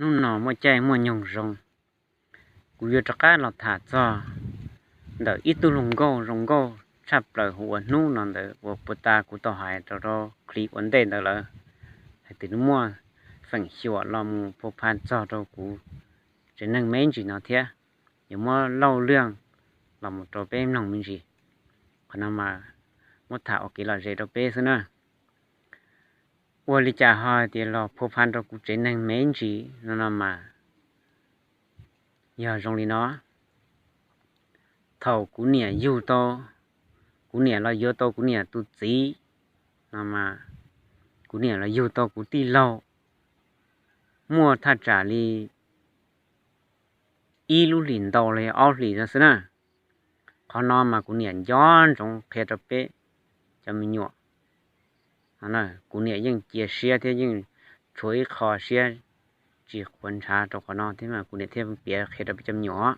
Hnub no muaj caij muaj nyoog zoo, kuv yuav rov qab los tham txog ntawm ib tug hluas nkauj zoo nkauj tshaj plaws hu ua Hnub no ntawd uas puag ta kuv tau hais rau rau clip ua ntej ntawd lawm, hais tias nws muaj feem xyuam los mus phu pha txog rau kuv tsev neeg me ntsis no thiab. Yuav muab lauj lwj los mus rau peb mloog me ntsis. Qhov no mas muab tham ua kev lom zem rau peb xwb na. Ua li cas ho tias los phu pha rau kuv tsev neeg me ntsis no no mas yog zoo li no. Thaum kuv niam yug tau, kuv niam los yuav tau kuv niam tus txiv no mas, kuv niam los yug tau kuv tij laug muaj thaj tsam li ib lub hlis ntau los ob hlis no xwb na. Qhov no mas kuv niam nco ntsoov qhia rau peb cov me nyuam. Kuv niam yeej cia siab thiab yeej tshuav ib qho siab tsis quav ntshav rau qhov no thiab mas kuv niam thiaj piav qhia rau peb cov me nyuam.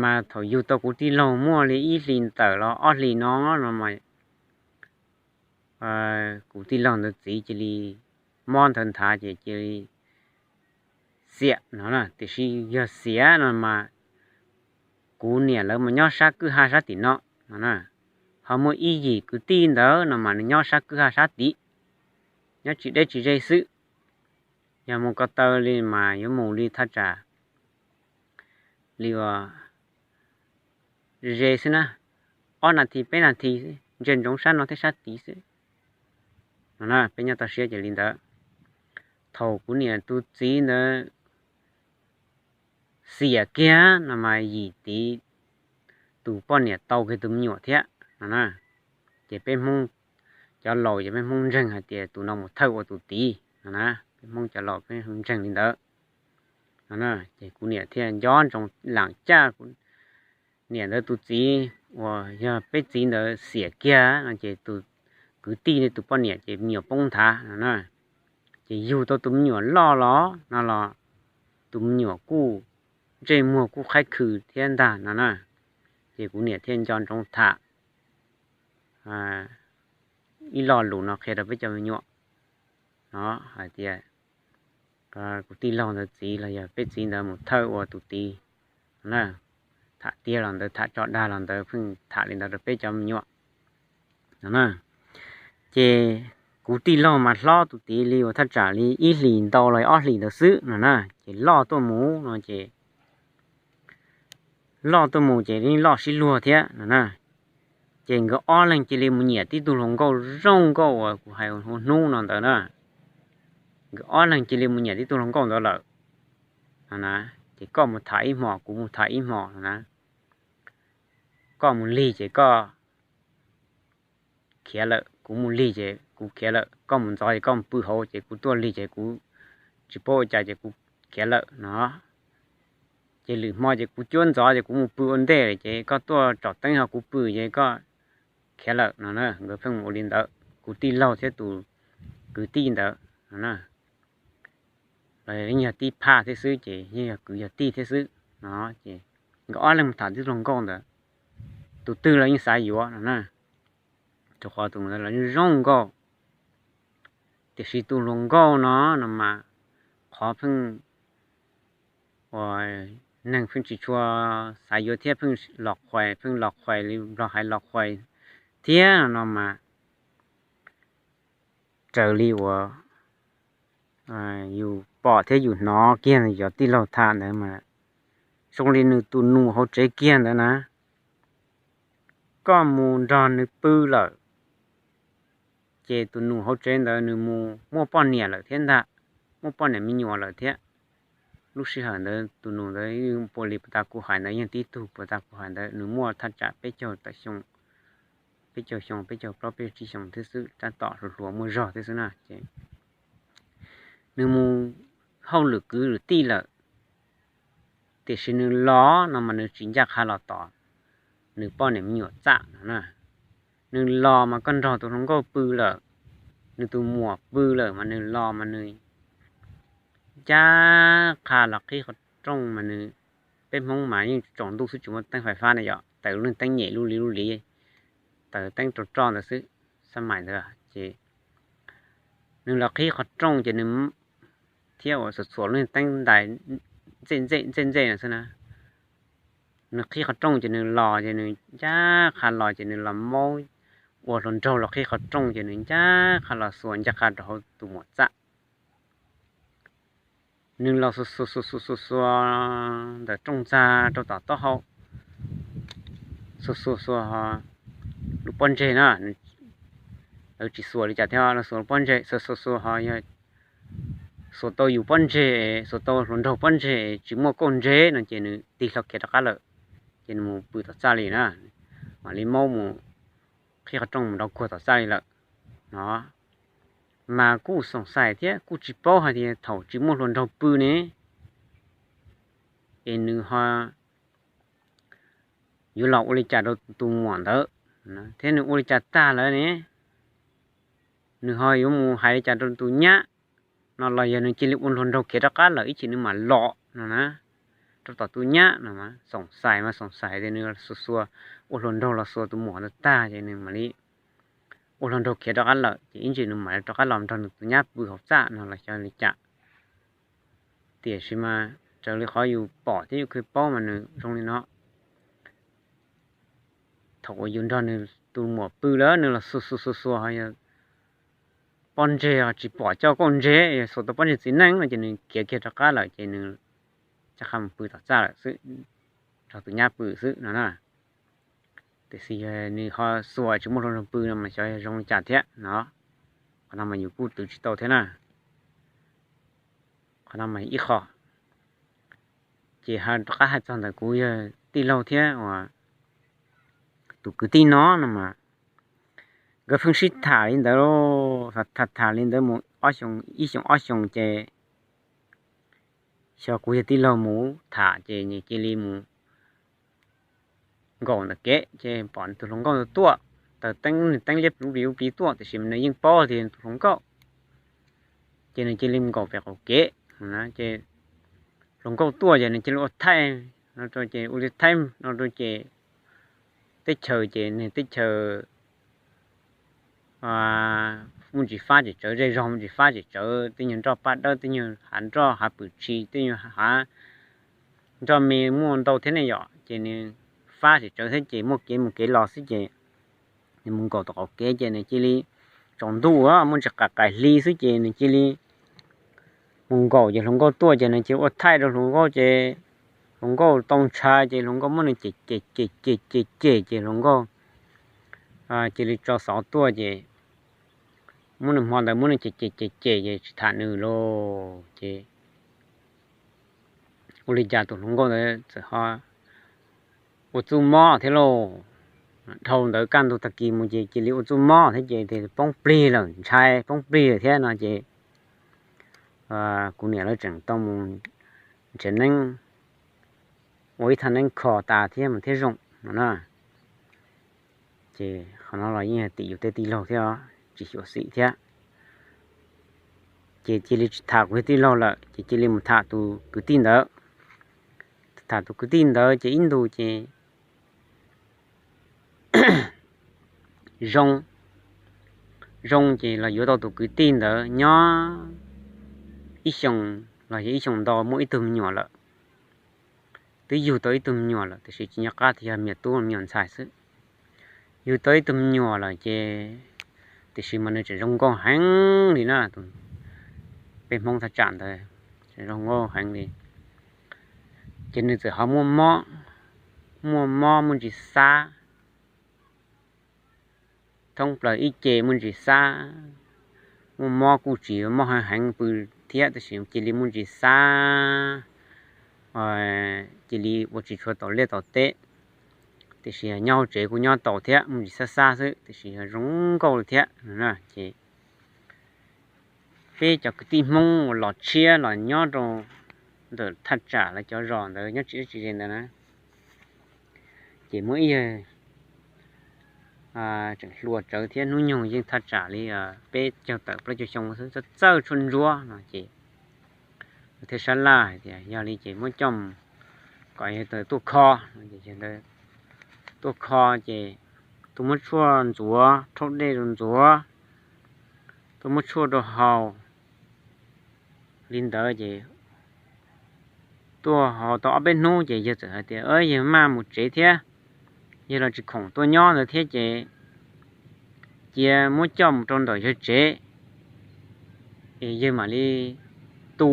Mas thaum yug tau kuv tij laug muaj li ib hlis ntawm los ob hlis no no mas kuv tij laug ntawd txiv cia li mob ntawd nthav ces cia li xiam no na. Tiam sis yog xiam no mas kuv niam lawv mas nyob sab kwj ha sab tim no no na. Ho muaj ib yim kwv tij ntawd no mas nws nyob sab kwj ha sab tim, nyob tsis deb tsis ze xwb. Yog mus ko taw li mas yuav mus li thaj tsam li uas ze xwb na, ob nas this peb nas this xwb, ntsia ntsoov sab no thiab sab tid xwb no na. Peb nyob toj siab ces li ntawd. Thaum kuv niam tus txiv ntawd xiam kiag no mas yim tid tus poj niam tau kiag tus me nyuam thiab no na. Ces peb Hmoob cov laus ces peb Hmoob ntseeg hais tias tus no mus thawj ua tus tid no na. Peb Hmoob cov laus peb ntseeg li ntawd no. Ces kuv niam thiaj nco ntsoov lam caj kuv niam ntawd tus txiv uas yog peb txiv ntawd xiam kiag no ces tus kwv tij ne tus poj niam ces me nyuam poob nthav no na. Ces yug tau tus me nyuam loj los no los tus me nyuam kuj ntsej muag kuj qhaib khw thiab ntag no na. Ces kuv niam thiaj nco ntsoov tham ib lo lus no qhia rau peb cov me nyuam no hais tias kuv tij laug ntawd txiv los yog peb txiv ntawd mus thawj ua tus tid. Tham tiag los ntawd, tham tso dag los ntawd, pheej tham li ntawd rau peb cov me nyuam no. Ces kuv tij laug mas hlob tus tid li uas thaj tsam li ib hlis ntau los ob hlis ntawd xwb no na. Ces loj tuaj mus no ces loj tuaj mus ces yeej loj sib luag thiab no na. Ces nkawd ob leeg cia li mus nyiam tib tug hluas nkauj zoo nkauj uas kuv hais ua Hnub no ntawd na. Nkawd ob leeg cia li mus nyiam tib tug hluas nkauj ntawd lawm no na. Ces koj mus tham ib hmos, kuv mus tham ib hmos no na. Koj mus lig ces koj khiav lawm, kuv mus lig ces kuv khiav lawm. Koj mus ntxov ces koj mus pw hauv ces kuv tuaj lig ces kuv tsis paub ua cas ces kuv khiav lawm no. Ces lwm hmo ces kuv cuab ntxov ces kuv mus pw ua ntej ces koj tuaj tsom teeb ho kuv pw ces koj khiav lawm no na. Nkawd pheej ua li ntawd, kuv tij laug thiab tus kwv tij ntawd no na. Los yeej yog tib phaj thiab xwb ces yeej yog kwv yog tij thiab xwb no. Ces nkawd ob leeg mus tham tib tug hluas nkauj ntawd, tus twg los yeej xav yuav no na. Rau qhov tus ntawd los yeej zoo nkauj, tiam sis tus hluas nkauj no no mas qhov pheej uas neeg pheej tsis tshua xav yuav thiab pheej los qhuais, pheej los qhuais li Nplog hais los qhuais thiab no mas raws li uas yus pom thiab yus hnov kiag cov tij laug tham ntawd mas zoo li nws tus nus hauv tsev kiag ntawd na. Koj mus nrog nws pw lawm ces tus nus hauv tsev ntawd nws mus muaj poj niam lawm thiab ntag, muaj poj niam me nyuam lawm thiab. Lub sij hawm ntawd tus nus ntawd puas li puas tas kuv hais ntawd yeej tib tug puas tas kuv hais ntawd nws muaj thaj tsam peb caug tawm xyoo, peb caug xyoo, peb caug plaub peb caug tsib xyoo thiab xwb, tab tom hluas hluas muaj zog thiab xwb na. Ces nws mus hauj lwm kwv lwm tij lawm, tiam sis nws los no mas nws tsis ncaj qha los tom nws poj niam me nyuam txaj no na. Nws los mas koj nrog tus hluas nkauj pw lawm, nws tus muam pw lawm mas nws los mas nws ncaj qha los qhib qhov rooj mas nws, peb Hmoob mas yeej tsaus ntuj xwb tsis muaj teeb fais fab na yom, taws lub teeb nyem lub li lub li, taws teeb rau roj ntawd xwb, xab mais ntawd ces nws los qhib qhov rooj ces nws thiab uas txhuam txhuam lub niag teeb ntais ntxej ntxej ntxej ntxej no xwb na. Nws qhib qhov rooj ces nws los ces nws ncaj qha los ces nws los maub ua hluas nraug los qhib qhov rooj ces nws ncaj qha los xuas ncaj qha rau hauv tus muam txaj. Nws los xuas xuas xuas xuas xuas xuas ntawm rooj txag rau tom taub hau, xuas xuas xuas lub pob ntseg na, lawv tsis xuas li cas thiab, lawv xuas lub pob ntseg xuas xuas xuas ho yog xuas tau yus pob ntseg, xuas tau hluas nraug pob ntseg tsis muaj kauj ntseg no ces nws tig hlo khiav rov qab lawm, ces nws mus pw tom txaj li na, mam li maub mus qhib qhov rooj mus rau kuag tom txaj li lawm no. Mas kuj xoom xais thiab kuj tsis paub hais tias thaum tsis muaj hluas nraug pw ne es nws ho yuav los ua li cas rau tus muam ntawd thiab nws ua li cas tag lawm ne, nws ho yuav mus hais li cas rau tus nyab no los yog nws cia li ua hluas nraug khiav rov qab lawm ib chim nws mam los no na. Rau tom tus nyab no xoom xais mas xoom xais tias nws xuas xuas ua hluas nraug los xuas tus muam ntawd tag ces nws mam li ua hluas nraug khiav rov qab lawm ces ib ntsis nws mam li rov qab los nrog nws tus nyab pw hauv txaj no los xyov li cas. Tiam sis mas raws li qhov yus pom thiab yus khwv paub mas nws zoo li no. Thaum uas yus nrog nws tus muam pw lawm nws los xuas xuas xuas xuas ho yog pob ntseg tsis pom coj kauj ntseg, yog xuas tau pob ntseg txiv neej no ces nws khiav kiag rov qab lawm ces nws rov qab mus pw tom txaj lawm xwb, nrog tus nyab pw xwb no na. Tiam sis yog nws ho xuas tsis muaj hluas nraug pw no mas xyov yog zoo li cas thiab no. Qhov no mas yus kuj twv tsis tau thiab na. Qhov no mas ib qho. Ces rov qab hais txog ntawm kuv yawg tij laug thiab uas tus kwv tij no no mas nkawd pheej sib tham li ntawd, tham tham li ntawd mus ob xyoos, ib xyoos ob xyoos ces xyov kuv yawg tij laug mus tham ces nws cia li mus nkaum ntawm kev ces pom tus hluas nkauj ntawd tuaj, taws teeb nws teeb liab plis plis tuaj tiam sis nws yeej paub tias tus hluas nkauj. Ces nws cia li mus nkaum pem qaum kev ces hluas nkauj tuaj ces nws cia li ua thaij no rau ces ua li thaij no rau ces teb chaws ces nws teb chaws muaj ntsis fab tsis tsawv, zej zog muaj ntsis fab tsis tsawv, tej nyuag nroj paj dawb, tej nyuag hav nroj hav pwm tshis, tej nyuag hav nroj me muaj ntau thiab ne yom, ces nws fab tsis tsawv thiab ces muaj kev mus kev los xwb ces nws mus nkaum tom qaum kev ces nws cia li, tsaus ntuj muaj ntsis qam qaim hli xwb ces nws cia li mus nkaum ces hluas nkauj tuaj ces nws cia li ua thaij rau hluas nkauj ces hluas nkauj tau ntshav ces hluas nkauj muab nws cem cem cem cem cem cem ces hluas nkauj cia li tso xov tuaj ces muab nws hmo ntawd muab nws cem cem cem cem ces tsis tham nws lauj ces ua li cas tus hluas nkauj ntawd txawm ho ua txuj mob thiab lauj. Dhau ntawd kaj ntug tag kis mus ces cia li ua txuj mob thiab ces poob plig lawm, ntshai poob plig lawm thiab no ces kuv niam lawv tseem tau mus nrhiav neeb ua ib thaj neeb kho tas thiab mas thiaj zoo no na. Ces qhov no los yeej yog tim yus tej tij laug thiab tsis xyuam xim thiab. Ces cia li tsis tham kuv yawg tij laug lawm ces cia li mus tham tus kwv tij ntawd. Tham tus kwv tij ntawd ces ib ntus ces zoo, zoo ces los yuav tau tus kwv tij ntawd nyob ib xyoos los yog ib xyoos ntau muaj ib tug me nyuam lawm. Twb yug tau ib tug me nyuam lawm tiam sis tsis nco qab tias yog me nyuam tub me nyuam ntxhais xwb. Yug tau ib tug me nyuam lawm ces tiam sis mas nws tseem zoo nkauj heev li na, peb Hmoob thaj tsam ntawd tseem zoo nkauj heev li. Ces nws txawm ho muaj mob, muaj mob muaj ntsis xab, thoob plaws ib ce muaj ntsis xab, muaj mob kuj tsis mob heev heev pw thiab tab sis cia li muaj ntsis xab, cia li ua tsis tshua taus liaj taus teb, tiam sis nyob hauv tsev kuj nyob taus thiab muaj ntsis xab xab xwb tiam sis yog zoo nkauj li thiab. Ces peb cov kwv tij Hmoob uas los tshiab los nyob rau ntawm thaj tsam lawv cov zos ntawd nyob tsis deb tsis ze ntawd na, ces muaj ib yawg tseem hluas tsawv thiab hnub nyoog yeej thaj tsam li peb caug tawm plaub caug xyoo xwb, txawj txawj tshuaj ntsuab no ces thiaj sab laj hais tias yog li ces muab coj mus kom yawg tuaj kho. Tuaj kho ces tuaj muab tshuaj ntxuav, rhaub dej rau ntxuav, tuaj muab tshuaj rau haus, li ntawd ces tuaj ho tau ob peb hnub ces yawg txawm hais tias, Yawg maj mus tsev thiab, yawg los tsis khoom tuaj nyob ntawd thiab ces cia muab coj mus rau ntawm yawg tsev es yawg mam li tu,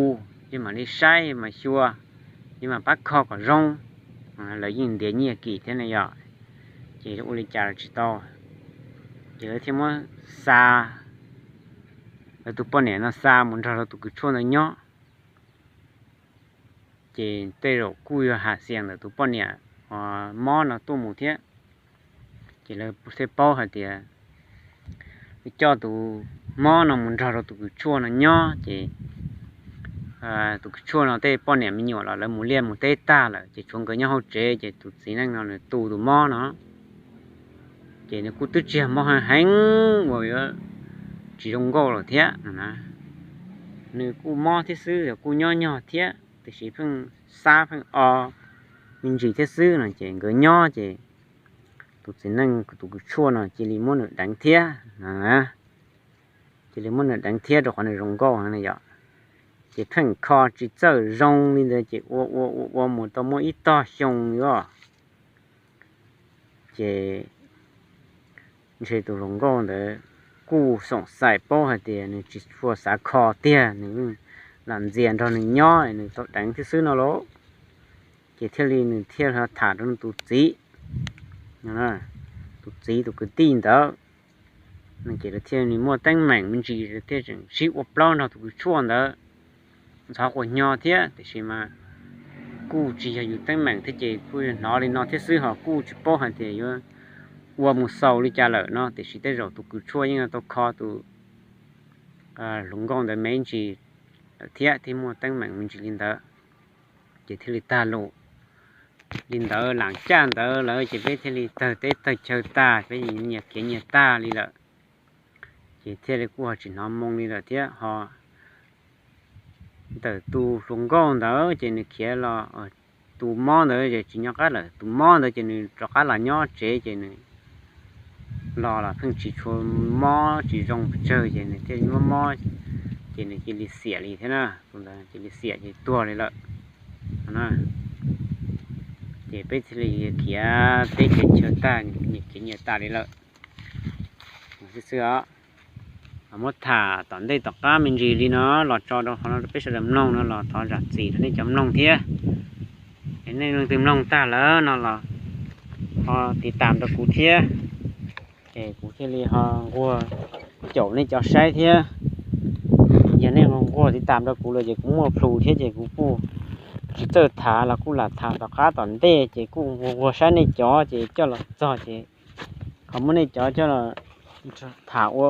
yawg mam li saib, yawg mam xyuas, yawg mam pab kho kom zoo. Lawv yeej ntiav nyiaj kim thiab ne yom, ces ua li cas los tsis tau. Ces lawv thiaj muab xa, lawv tus poj niam no xa mus nrog rau tus kws tshuaj ntawd nyob. Ces tej zaum kuj yog haj xias ntawm tus poj niam mob no tuaj mus thiab. Ces lawv thiaj paub hais tias coj tus mob no mus nrog rau tus kws tshuaj no nyob ces tus kws tshuaj no tej poj niam me nyuam los lawv mus liaj mus teb tag lawm ces tshuav nkawd nyob hauv tsev ces tus txiv neej no nws tu tus mob no ces nws kuj twb tsis yog mob heev heev uas yuav tsis zoo nkauj lawm thiab no na. Nws kuj mob thiab xwb, kuj nyob nyog thiab tiam sis pheej xab pheej o me ntsis thiab xwb no ces nkawd nyob ces tus txiv neej tus kws tshuaj no cia li muab nws deev thiab no na. Cia li muab nws deev thiab rau qhov nws zoo nkauj heev na yom. Ces pheej kho tsis txawj zoo li ntawd ces ua ua ua ua mus tau muaj ib tog xyoo li os. Ces ntshe tus hluas nkauj ntawd kuj xoom xaim paub hais tias nws tsis tshua xav kho tiag, nws yeej lam ntxias nrog nws nyob es nws tau deev thiab xwb no lauj. Ces thiaj li nws thiaj tham rau nws tus txiv, tus txiv tus kwv tij ntawd no ces lawv thiaj li muaj teeb meem me ntsis, lawv thiaj tseem sib ua plaub nrog tus kws tshuaj ntawd ntxhov quas nyo thiab, tiam sis mas kuj tsis yog yus teeb meem thiab ces kuj yog hnov li no thiab xwb, ho kuj tsis paub hais tias yuav ua mus xaus li cas lawm no, tiam sis tej zaum tus kws tshuaj yeej tau kho tus hluas nkauj ntawd me ntsis lawm thiab thiaj muaj teeb meem me ntsis li ntawd. Ces thiaj li tag lus li ntawd, lam caj ntawd lawm ces peb thiaj li tawg teb tawg chaw tag, peb nyias khiav nyias tag li lawm. Ces thiaj li kuj ho tsis hnov moo li lawm thiab ho ntawm tus hluas nkauj ntawd ces nws khiav los, tus mob ntawd ces tsis nyob qab lawm, tus mob ntawd ces nws rov qab los nyob tsev ces nws los los pheej tsis tshua mob tsis zoo pes tsawg ces nws thiaj li mob mob, ces nws cia li xiam li thiab na, tus ntawd cia li xiam ces tuag li lawm. Ces peb thiaj li khiav teb khiav chaw tag, nyias khiav nyias tas li lawm xwb os. Muab tham tom ntej tom qab me ntsis li no los tso rau qhov no rau peb sawv daws mloog no los thov zam txim rau nej cov mloog thiab. Es nej leej twg mloog tag lawm no los ho tiv tam rau kuv thiab, es kuv thiaj li ho nquag caum nej cov saib thiab. Yog nej nquag tiv tam rau kuv lawm ces kuv muaj plhus thiab ces kuv kuj tsis txawj tham los kuj lam tham tom qab tom ntej ces kuj nquag nquag saib nej cov ces coj los txog ces ho muab nej cov coj los tham ua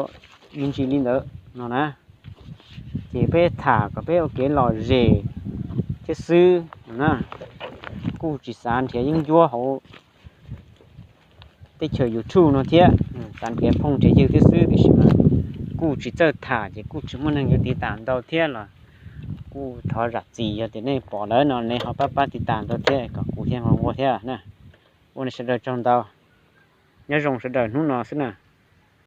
me ntsis li ntawd no na. Ces peb tham kom peb ua kev lom zem thiab xwb na. Kuj tsis xav nrhiav yeeb ncuab hauv teb chaws YouTube no thiab, xav nrhiav phooj nrhiav ywg thiab xwb, tiam sis mas kuj tsis txawj tham ces kuj tsis muaj neeg yuav tiv tam ntau thiab los kuj thov zam txim, yog tias nej pom lawm no nej ho pab pab tiv tam ntau thiab kom kuv thiaj nquag thiab na. Ua nej sawv daws tsaug ntau, nyob zoo sawv daws hnub no xwb na.